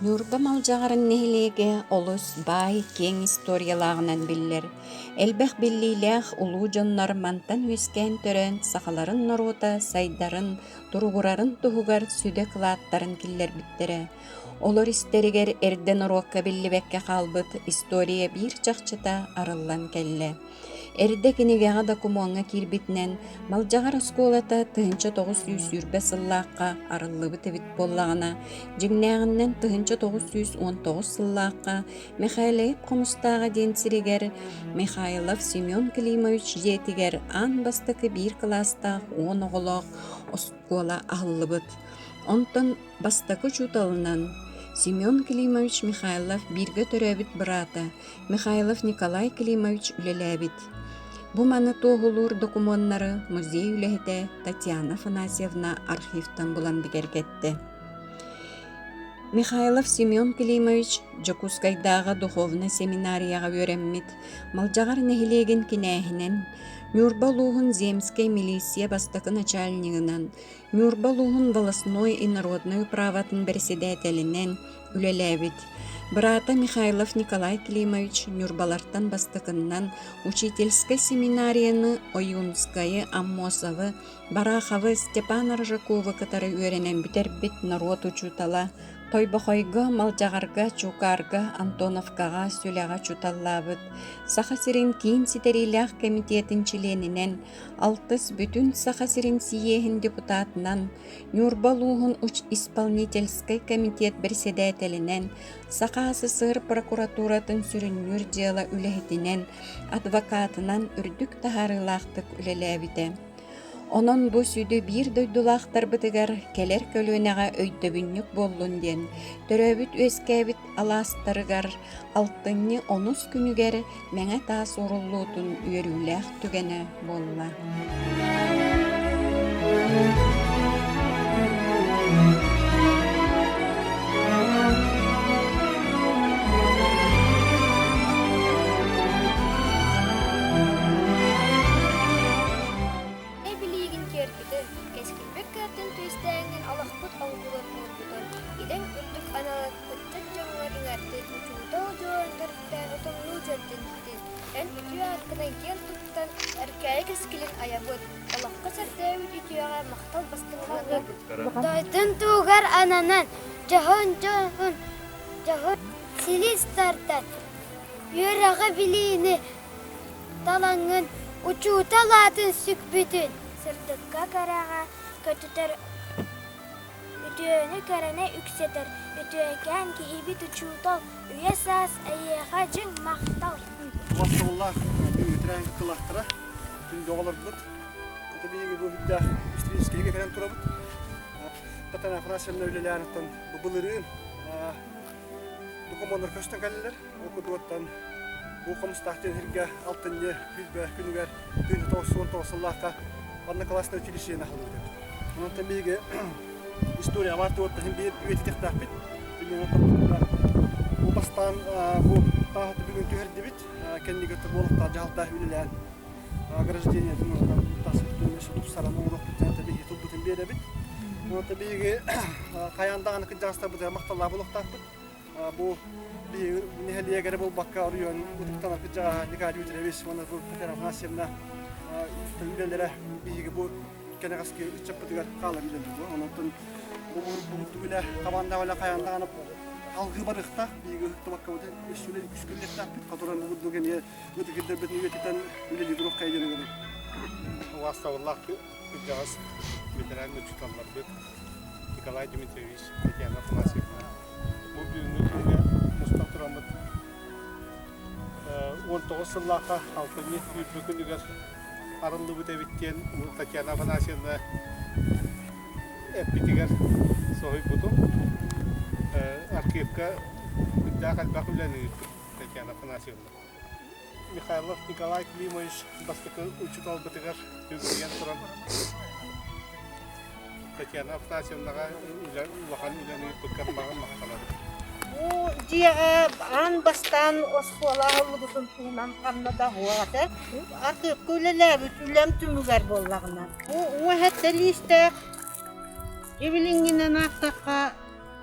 Ньурба Малдьаҕарын нэһилиэгэ олус баай, киэҥ историялааҕынан биллэр. Элбэх биллиилээх улуу дьоннор мантан үөскээн төрөөн сахаларын норуота сайдарын, туругурарын туһугар сүдү кылааттарын киллэрбиттэрэ. Олор истэригэр эрдэ норуокка биллибэккэ хаалбыт история биир чахчыта арыллан кэллэ. Эрдэ кинигэҕэ докумуоҥҥа киирбитинэн, Малдьаҕар оскуолата 1920 сыллаахха арыллыбыт эбит буоллаҕына, дьиҥнээҕинэн 1919 сыллаахха Михайлэйп Хомустааҕа диэн сиригэр Михайлов Семен Климович дьиэтигэр аан бастакы биир кылаастаах 10 оҕолоох оскуола аһыллыбыт. Онтон бастакы учууталынан Семен Климович Михайлов бииргэ төрөөбүт быраата Михайлов Николай Климович үлэлээбит. Бу маны туоһулуур докумуоннары музей үлэһитэ Татьяна Афанасьевна архивтан булан бигэргэттэ. Михайлов Семен Климович Дьокуускайдааҕы духовнай семинарияҕа үөрэммит, Малдьаҕар нэһилиэгин кинээһинэн, Ньурба улууһун земскэй милиция бастакы начальнигынан, Ньурба улууһун волостной и народнай управатын бэрэссэдээтэлинэн үлэлээбит. Быраата Михайлов Николай Климович Ньурбалартан бастакыннан учительскай семинарияны Ойуунскайы, Аммосовы, Бараховы, Степан Аржаковы кытары үөрэнэн бүтэрбит норуот учуутала, Тойбохойго, Малдьаҕарга, Чуукаарга, Антоновкаҕа, Сүлэҕэ учууталлаабыт, Саха сирин киин ситэриилээх кэмитиэтин чилиэнинэн, алтыс бүтүн Саха сирин сийиэһин депутатынан, Ньурба улууһун исполнительскай комитет бэрэссэдээтэлинэн, Саха СССР прокуратуратын сүрүннүүр дьыала үлэһитинэн, адвокатынан үрдүк таһаарыылаахтык үлэлээбитэ. Онон бу сүдү биир дойдулаахтарбытыгар кэлэр көлүөнэҕэ өйдөбүнньүк буоллун диэн, төрөөбүт-үөскээбит алаастарыгар алтынньы онус күнүгэр Мэҥэ таас ууруллуутун үөрүүлээх түгэнэ буолла. Билиигин киэргэтэн, кэскилбит кыаттын түстээҥҥин олохпут олгулун уурбутун, идэҥ үрдүк аналын ыччат дьоҥҥор иҥэртин, учуутал дьуорун төрүттээн утумнуу дьэрдинтин, эн үтүө ааккынан киэн туттан, эркээйи кэскилин айабыт, олоххо сэрдээбит үтүөҕэ махтал бастыҥнарын Дойдун туһугар ананан, дьоһун-дьоһун, дьоһун силис тардан, үөрэҕи-билиини талаҥҥын учуутал аатын сүкпүтүн Сырдыкка кэрэҕэ көтүтэр Үтүөнү-кэрэни үксэтэр үтүөкээн киһибит учуутал, үйэ-саас эйиэхэ дьиҥ махтал! Махталлаах бүтүнэн кылаахтара, күндү оҕолорбут. Это биһиги бу үрдээх историческайга кэлэн турабыт. Татьяна Афанасьевна үлэлээн оттон бу былырыын докумуоннар көстөн кэллилэр. Ол курдугуттан бу Хомустаах диэн сиргэ алтынньы күлбэ күнүгэр 1919 сыллаахха одноклассное училище аһыллыбыт эбит. Онон биһиги история баар туоттаһын биир үйэтитиэхтээхпит. Бу бастаан бу тааһы бүгүн түһэрдибит. Кэнники буолуохтаах дьаһалта үлэлээн ограждениетын тас өттүн өссө тупсаран оҥоруохпут биһиги тылбытын биэрэбит. Онон биһиги хайаан даҕаны кырдьаҕастарбытыгар махталлаах буолуохтаахпыт. Бу биһиги нэһилиэк эрэ буолбакка оройуон ытыктанар кырдьаҕаһа Николай Дмитриевич уонна Татьяна Афанасьевна үлэлэрэ биһиги бу кэнэҕэски ыччаппытыгар хаалар үлэлэр. Онон бу бурдук үлэ хамаандаҕа үлэ хайаан даҕаны алгыы барыахтаах. Биһиги ыһыктыбаккабытын өссө үлэ үксүллүөхтээхпит. Хотуран бу бурдук эмиэ ытык ирдэрбитин үйэтитэн үлэлии туруоххайа диэн ыҥырабын. Убаастабыллаах кырдьаҕас ветеран учууталларбыт Николай Дмитриевич, Татьяна Афанасьевна бу бүгүҥҥү күҥҥэ мустан тураммыт 19 сыллаахха алтынньы сүүрбэ күнүгэр арыллыбыт эбит диэн Татьяна Афанасьевна эппитигэр соһуйбутум. Архивка үрдээх элбэх үлэни ыыппыт Татьяна Афанасьевна. Михайлов Николай Климович бастакы учууталбытыгар сүгүрүйэн туран Татьяна Афанасьевнаҕа улахан үлэни ыыппыккар маҕан махтанабыт. Бу дьиэҕэ аан бастаан оскуола аһыллыбытын туһунан ханна да суох этэ. Архыыпка үлэлээбит үлэм түмүгэр буоллаҕына. Бу уҥа лиистээх ибилиҥҥинэн аахтахха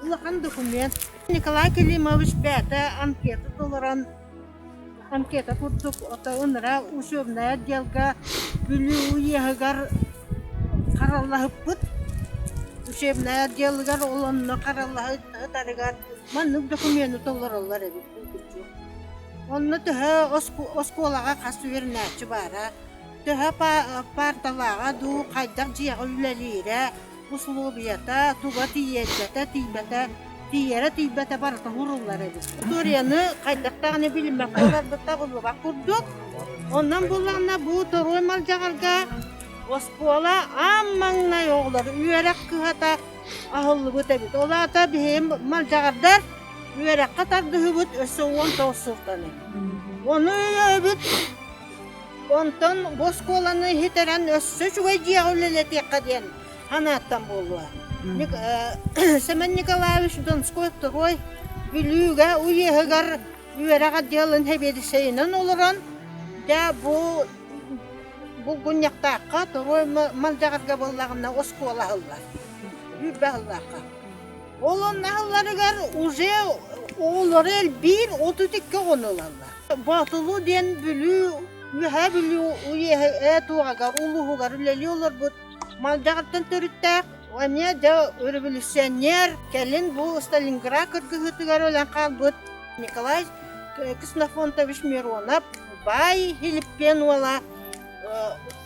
улахан документ. Николай Климович бэйэтэ анкета толорон анкета курдук ото ынра учебнай отделга Бүлүү уеһыгар хараллаһыппыт. Учебнай отделыгар ол онно хараллаһытарыгар маннык документы толороллор эбит булгуччу. Онно төһө оскуолаҕа хас үөрэнээччи баара, төһө паарталааҕа дуу, хайдах дьиэҕэ үлэлиирэ, усулуобуйата, туга тиийэрбэтэ, тиийбэтэ, тиийэрэ тиийбэтэ барыта ууруллар эбит. Историяны хайдах даҕаны билиммэккэ олорбут табыллыбат курдук. Онон буллаҕына бу Торуой Малдьаҕарга оскуола аан маҥнай оҕолор үөрэх кыһата аһыллыбыт эбит. Ол аата биһиги малдьаҕардар үөрэххэ тардыһыбыт өссө 19 сылтан. Ону өйөөбүт Онтон бу оскуоланы иһитэрэн өссө үчүгэй дьиэҕэ үлэлэтиэххэ диэн санааттан буолуо. Семен Николаевич Донской второй Бүлүүгэ уеһыгар үөрэх отделын сэбиэдиссэйинэн олорон, дьэ бу Булгунньахтаахха Торуой Малдьаҕарга буоллаҕына оскуола аһыллар. Үүрбэ аһыллаахха. Ол онно аһылларыгар уже оҕолору элбиир 32 оҕону ылаллар. Боотулуу диэн Бүлүү, Үөһээ Бүлүү уеһэ туоҕагар улууһугар үлэлии олорбут Малдьаҕартан төрүттээх, эмиэ дьэ өрөбөлүүссүйэньиэр, кэлин бу Сталинград кыргыһыытыгар өлөн хаалбыт Николай Ксенофонтович Миронов баай Филиппен уола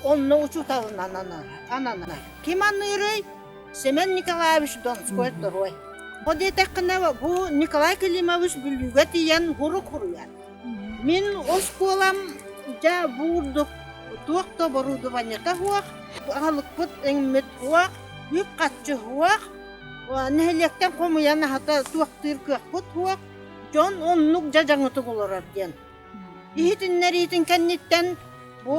онно учууталынан ананар. Ким аныырый? Семен Николаевич Донской Торуой. Ол диэтэххинэ, бу Николай Климович Бүлүүгэ тиийэн хурук хуруйар. Мин оскуолам дьэ буурдук туох да оборудованиета суох, аһылыкпыт иҥмит суох, үп-харчы суох, нэһилиэктэн хомуйан аһата туохтыыр кыахпыт суох, дьон оннук дьадьаҥытык олорор диэн. Иһитиннэриитин кэнниттэн бу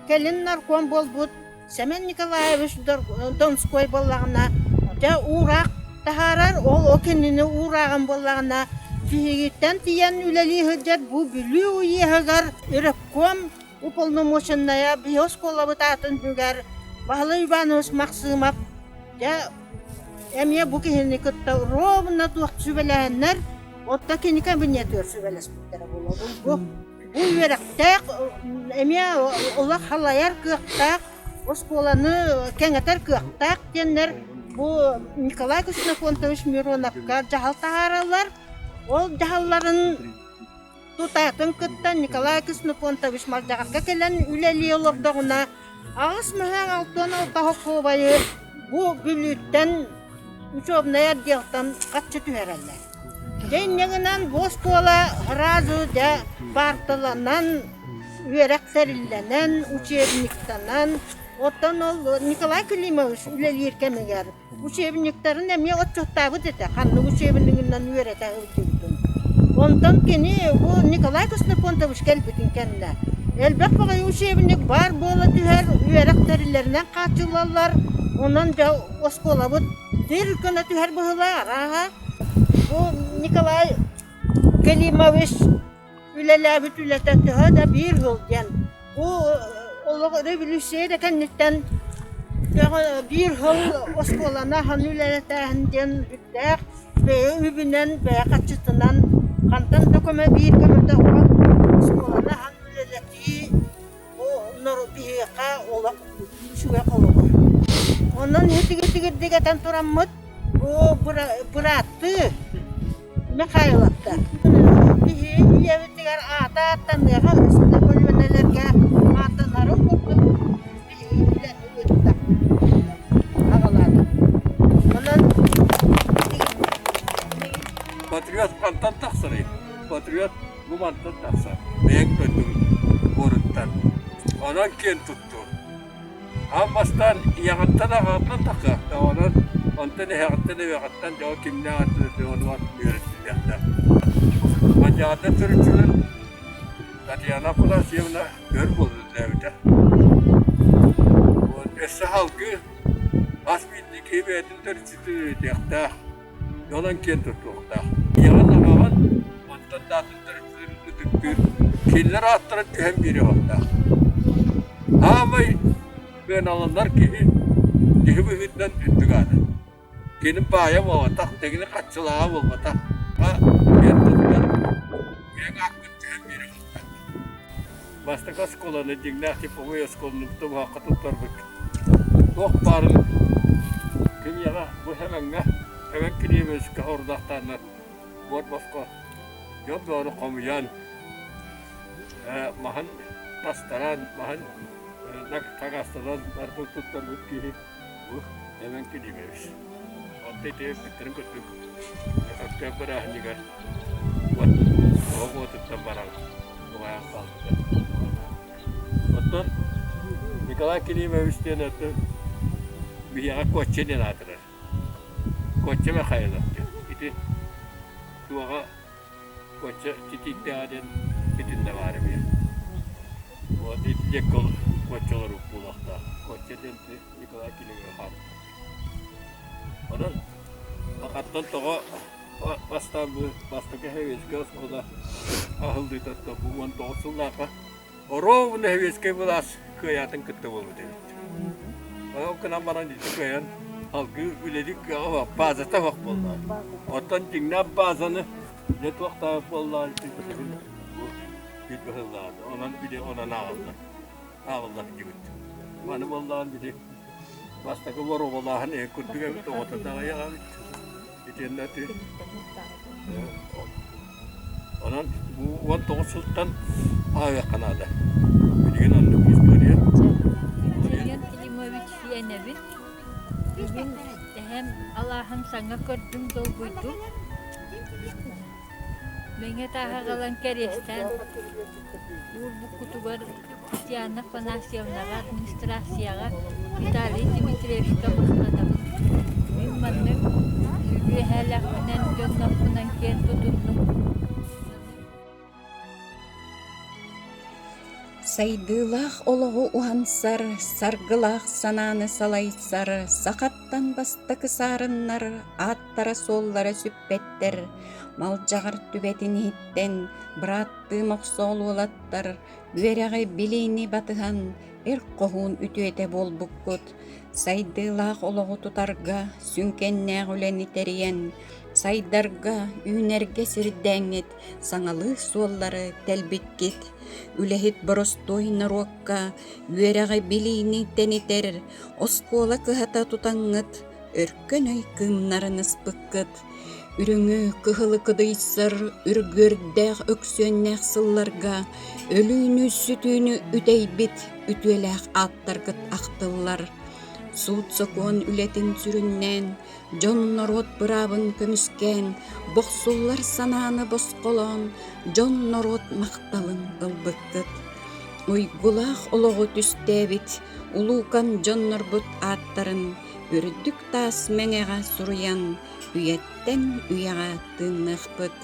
кэлин нарком буолбут Семен Николаевич Донской буоллаҕына, дьэ уураах таһаарар, ол ол кинини уурааҕын буоллаҕына, биһигиттэн тиийэн үлэлии сылдьар бу Бүлүү уеһыгар ревком уполномоченная биһи оскуолабыт аатын сүгэр Баһылай Иванович Максимов дьэ эмиэ бу киһини кытта ровно туох сүбэлэһэннэр Отто кини кабинетыгар сүбэлэспиттэрэ буолуо. Бу бу үөрэхтээх эмиэ олох халайар кыахтаах, оскуоланы кэҥэтэр кыахтаах диэннэр бу Николай Ксенофонтович Мироновка дьаһал таһаараллар. Ол дьаһалларын тутаатын кытта Николай Ксенофонтович Малдьаҕарга кэлэн үлэлии олордоҕуна аҕыс мөһөөх алтан алта холкуобайы бу Бүлүүттэн учебнай отделтан хаччы түһэрэллэр. Дьэ инньэ гынан бу оскуола сразу дьэ баарталанан, үөрэх тэриллэнэн, учебниктанан, оттон ол Николай Климович үлэлиир кэмигэр учебниктарын эмиэ отчуоттаабыт этэ, ханнык учебнигынан үөрэтэ сылдьыбытын. Онтон кини бу Николай Ксенофонтович кэлбитин кэннэ элбэх баҕайы учебник баар буола түһэр, үөрэх тэриллэринэн хааччыллаллар, онон дьэ оскуолабыт дыр гына түһэр быһыылаах арааһа. Бу Николай Климович үлэлээбит үлэтэ төһө да биир сыл диэн бу олох революция да кэнниттэн биир сыл оскуоланы аһан үлэлэтээһин диэн сүрдээх бэйэ үбүнэн, бэйэ харчытынан хантан да көмө биир көмөтө оскуоланы аһан үлэлэтии Бу биһиэхэ олох үчүгэй холобур. Онон итигирдик этэн тураммыт бу бырааттыы Михайловтар биһи ийэбитигэр аата ааттаныаҕа өссө да көлүөнэлэргэ ааттанарын курдук биһиги үлэни ыыттахпыт аҕалаатым. Онон Патриот хантан тахсарый? Патриот Бу мантан тахсар, бэйэҥ дойдуҥ буоруттан. Онон киэн туттуом. Аан бастаан ийэҕиттэн аҕаҕыттан тахсыахтаах, онон онтон эһэҕиттэн эбэҕиттэн дьоҕо кимнээх аттыгар онугар үөрэтиллиэхтээх. Мадьаҕардар төрүччүлэр Татьяна Афанасьевна өр буоллар Өссө салгыы хас биирдии киһи бэйэтин төрүччүтүн үөрэтиэхтээх. Онон киэн туттуохтаах. Ийэҕин аҕаҕын онтон да атын төрүччүлэрин ытыктыыр, кинилэр ааттарын түһэн биэриэхтээх. Аамай сыаналанар киһи киһи быһыытынан үрдүк аата. Кини баайа буолбатах, тигини хаччылааҕа буолбатах. Киэн туттар, киэҥ ааккын түһэн биэриэхтэн. Бастакы оскуоланы дьиҥнээх типовой оскуоланы тумуһахха туттарбыт. Туох баарын киниэхэ бу Хэмэҥҥэ, Хэмэҥ Килиэбэскэ ордахтааннар буор босхо дьон бөҕөнү хомуйан, маһын тастаран, маһын таҥастанан барытын туттарбыт киһи бу Хэмэҥ Килиэбэс. Онто ити бүттэрин курдук Өктөөп бырааһынньыгар уот оһох уотуттан баран умайан хаалбыта. Оттон Николай Климович диэн оттон биһиэхэ Куочча диэн аатырар. Куочча Михайлов диэн. Ити туоҕа Куочча Титииктээҕэ диэн итиннэ баар эмиэ. Вот ити диэки Куочча олорук буолуохтаах. Куочча диэн Николай Климович хаалбыт. Онон Хаттан тоҕо бастаан бу бастакы Сэбиэскэй оскуола аһыллыыта бу 19 сыллаахха оруобуна сэбиэскэй былаас кыайаатын кытта буолбут эбит. Ол гынан баран ити кыайан салгыы үлэлиир кыаҕа суох, базата суох буолла. Оттон дьиҥнээх базаны дьэ туохтаах буоллаҕын билигин бу биир быһыылааҕа. Онон били онон ааҕыллар. Ааҕыллар дьигит. Маны буоллаҕын били Бастакы боруобалааһын эн курдук эбит, оҕото да аҕыйах эбит. Итиэннэ ити онон бу 19 сылтан ааҕыахха наада. Билигин оннук история. Семен Климович сиэнэбин. Бүгүн эһэм алааһын саҥа көрдүм, долгуйдум. Мэҥэ тааһа аҕалан кэриэстээн уурбуккутугар Татьяна Афанасьевнаҕа, администрацияҕа Виталий Дмитриевичка махтанабын. Мин маннык сүгү эһээлээхпинэн, дьоннорбунан киэн тутуннум. Сайдыылаах олоҕу уһансар, саргылаах санааны салайсар, сахаттан бастакы саарыннар ааттара-суоллара сүппэттэр, Малдьаҕар түбэтин иһиттэн бырааттыы мохсоҕол уолаттар үөрэҕи билиини батыһан эр хоһуун үтүөтэ буолбуккут, сайдыылаах олоҕу тутарга сүҥкэннээх үлэни тэрийэн, сайдарга, үүнэргэ сирдээҥҥит саҥалыы суоллары тэлбиккит, үлэһит боростуой норуокка үөрэҕи билиини тэнитэр оскуола кыһата тутаҥҥыт өркөн өй кыымнарын ыспыккыт, үрүҥү, кыһылы кыдыйсар үргүөрдээх өксүөннээх сылларга өлүүнү-сүтүүнү үтэйбит үтүөлээх ааттаргыт ахтыллар. Суут-сокуон үлэтин сүрүннээн, дьон-норуот быраабын көмүскээн, бохсуллар санааны босхолоон, дьон-норуот махталын ылбыккыт. Уйгулаах олоҕу түстээбит улуукан дьоннорбут ааттарын үрдүк таас мэҥэҕэ суруйан үйэттэн үйэҕэ тыынныахпыт.